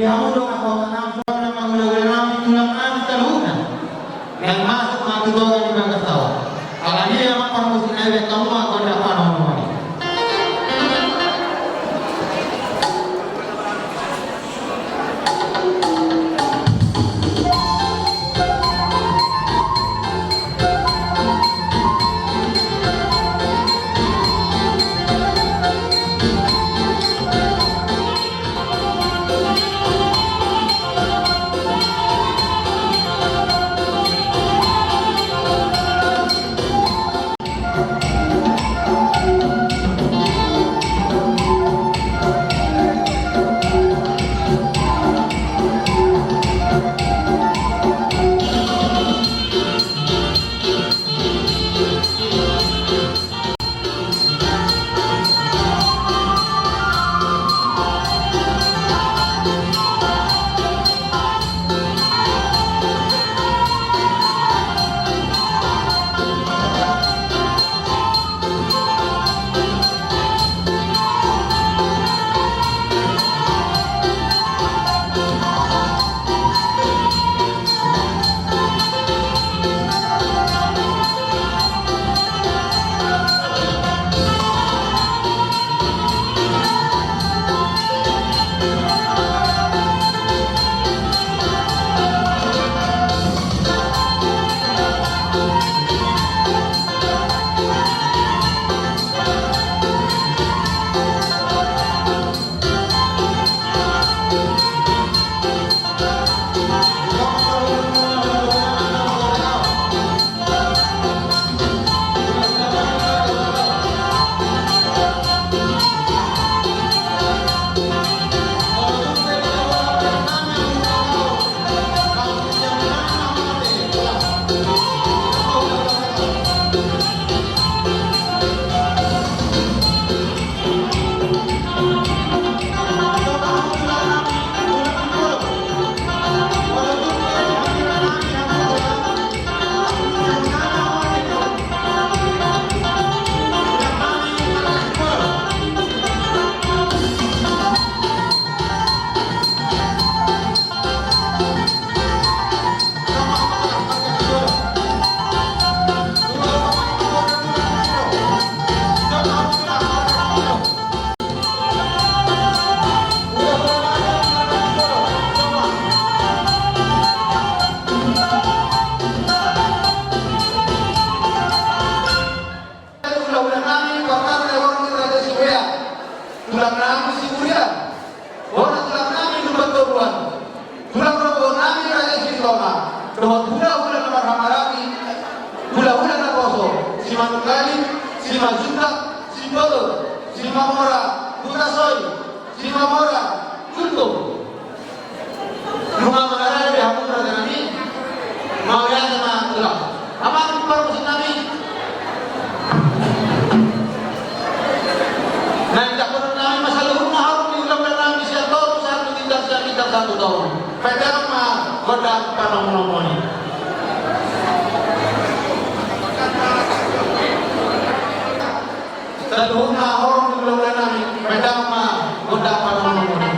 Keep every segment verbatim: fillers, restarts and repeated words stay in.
Hamu dongan sahuta nami, saudara nami, hula-hula nami, tulang nami saluhutna. Naeng masuk ma tu toga ni bagas ahu. Alani i ma parmusik nai, bahen hamu ma gondang panonongan i. Hula-hula nami, parhata ni horong ni Raja Sibuea, tulang nami Siburian, bona tulang nami Lumban Toruan, tulang rorobot nami Raja Silitonga, dohot hula-hula na marhamaranggi, hula-hula naposo, Simanungkalit, Simanjuntak, Simbolon, Simamora, Hutasoit, Simamora, Gultom. Nunga mangarade be hamu raja nami. Mauliate ma tulang. Amang parmusik nami. Naeng dapot nami ma saluhutna horong ni hula-hula nami sian toru sahat tu ginjang, sian ginjang sahat tu toru. Bahen damang ma gondang panomunomuon i. Saluhutna horong ni hula-hula nami, bahen damang ma gondang panomunomuon i.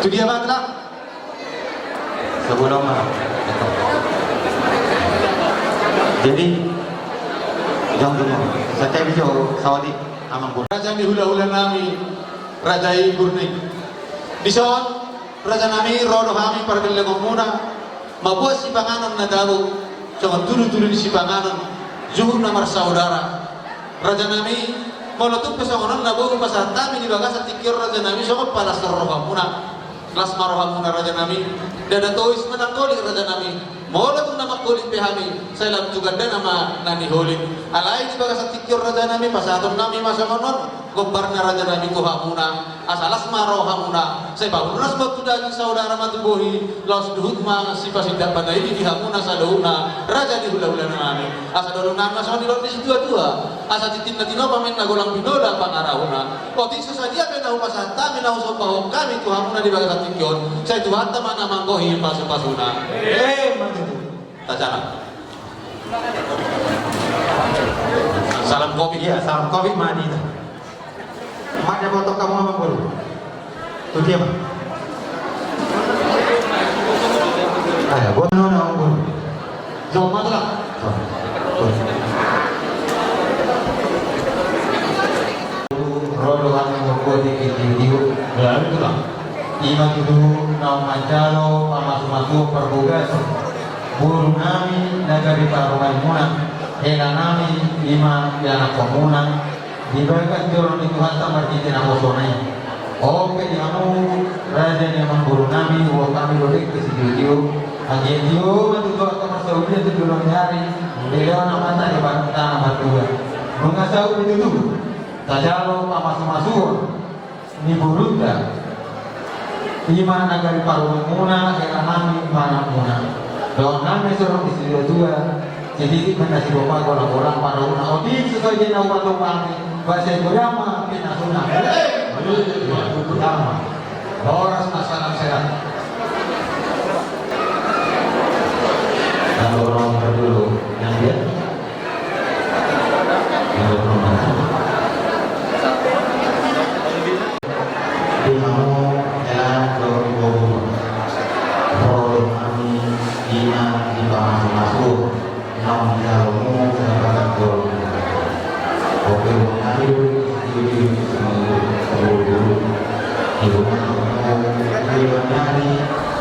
Dia ma, Tulang. Sebelum, ah, jadi, jong dulu. Saya bisa sawadi amang guru. Raja ni hulahula nami, raja i Burning. Dison, raja nami, ro do hami pargellengonmuna, mambuat sipanganon na tabo, songon tudutudu ni sipanganon, juhut na marsaudara. Raja nami, molo tung pe songon on na boi hupasahat hami di bagasan tingki on, raja nami, songon palas rohamuna. Las ma rohamuna, raja nami. Ndada tois ma na mangholit, raja nami. Molo tung na mangholit pe hami, sai lam tu gandana ma na niholit. Alai di bagasan tingki on, raja nami, pasahaton nami ma songon on gombarna, raja nami, tu hamuna. Asa las ma rohamuna, sai paurnas ma tu daging, saudara ma tu bohi, laos juhut ma sipasindak bana i di hamuna saluhutna, raja ni hulahula nami. Asa dohonon nami ma songon nidok ni situatua, asa tintin na tinopa ma inna, golang binoda pangarahutna. Otik so sadia pe na hupasahat hami, na husombahon hami tu hamuna di bagasan tingki on, sai Tuhanta ma na manggohi pasupasuna. Emma tutu. Tajalang. Salam covid. Iya, salam covid ma di. Mana foto kamu, amang guru? Tu dia, Pak. Ayo, gua nona, amang guru. Jom, masuklah. Jom. Ro do hami mangholit di tingki on. Ya, itulah. Ima tutu naung manjalo pamasumasuon parbagason boru nami na gari parumaenmuna, hela nami, ima ianakhonmuna, di bagas joro ni Tuhanta marhite naposona i. On pe di hamu, raja ni amangboru nami, huboan hami do dengke sitiotio, anggiat tio ma tutu angka parsaulian tu joloan ni ari, dilehon Amanta Debata na martua. Nunga saut i tutu, tajalo pamasumasuon ni borunta, ima na gari parumaenmuna, hela nami, ima anakmuna. Dohonon nami songon di situatua, sititi ma na sibopa, golang-golang pangarahutna. Otik so sadia na hupasahat hami, basa i godang ma pinasuna. Godang ma. Horas ma, salam sehat. Lalu orang berdulu yang dia. Di hamu hela dohot boru, ro do hami ima di pamasumasuon naung dijalomu di bagas joro. Oke, boru nami do, di, di, di, di, di, di, di, di, di, di, di, di, di, di, di, di,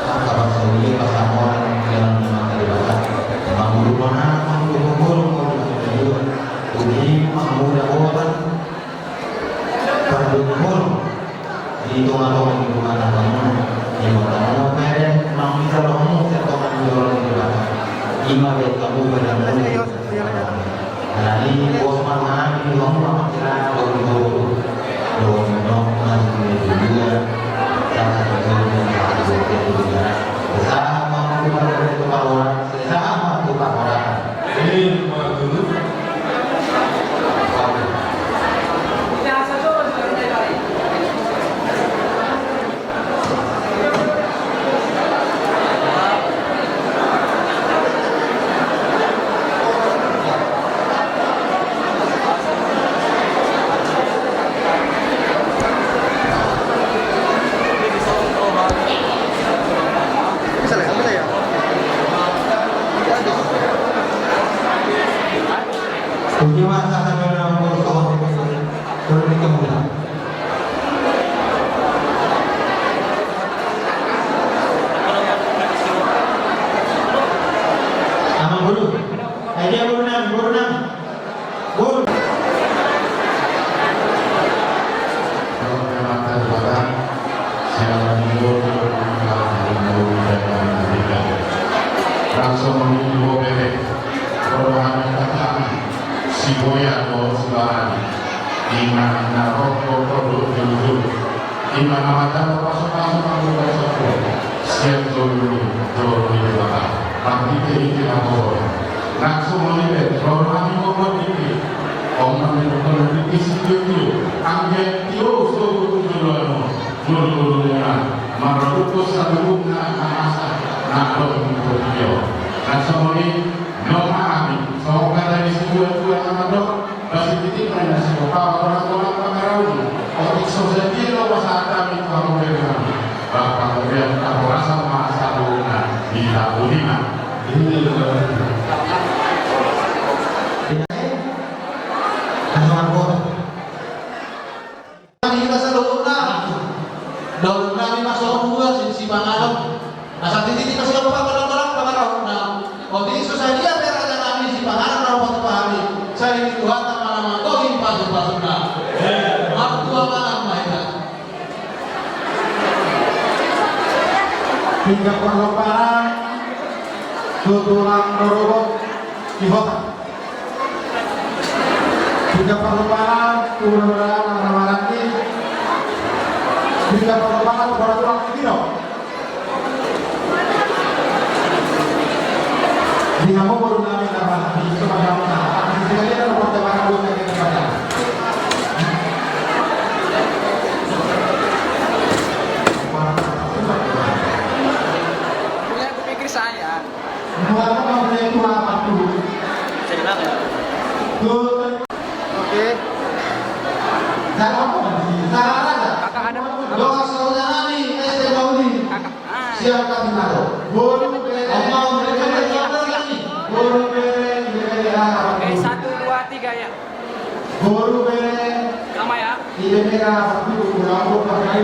angka parsaulian, pasamotan, di dalam rumah tangga. Mangulu mana, mangulu boru, mangulu boru. Ujung, mangulu boru. Pardengkon di tongatonga ni tongatongamu, di tongatongamu, pede, naung dijalo hamu sian tonga ni joro ni Debata. Ima baen hamu badanmu. Alani, pos ma roha nami di hamu, amang hela dohot boru. Dohot nami ma di dunia. Sama-sama di dunia. Sama-sama di dunia. Sama-sama di dunia. Amang boru. Ai dia boru nami, boru nami. Boru. Langsung menuju O P P. Rohana kata si Boya do si Barani. Ima na roh do produk jujur. Ima na mata pasupasu pasupasu. Siap jujur jujur di mata. Mati ke iki na roh. Langsung melihat roh nami mau dikit. Om nami mau dikit si jujur. Anggiat tio so jujur anu. Jujur jujur. Marlukus satu na masa. Na roh jujur. Langsung melihat. Noma ami, songon hata ni situatua na mandok, basa i titi ma inna si bopa, golang-golang pangarahutna. Otik so sadia do pasahat hami tu hamu, bere nami. Panggabean parhorasan ma saluhutna di tahun i. Iya. Hita saluhutna. Dohononnami ma songon tua si, Sipanganon. Asa titi ma silompa, tolong-tolong pangarahutna. Otik so sadia pe rajanami, Sipanganon na hupatupa hami. Sai di Tuhanta ma na manggohi pasu-pasuna. Martua mangan ma hita. Pinggan parlombaan tu tulang rorobot di Hota. Pinggan parlombaan tu tulang rorobot di Hota. Pinggan parlombaan tu tulang rorobot di Hota. Di hamu boru nami na bahat, di so pada hamu na. Di sini ada tempat jamaah buat yang kita baca. Punya kupikir saya. Buat apa punya itu apa tuh? Saya bilang ya. Tuh. Oke. Kakak ada. Doa saudara ni S T Maudi. Kakak. Ah. Siap kami taruh. Boru bere. Oma, boru bere. Boru bere. Oke, satu, dua, tiga ya. Boru bere. Sama ya. Di bere. Boru bere.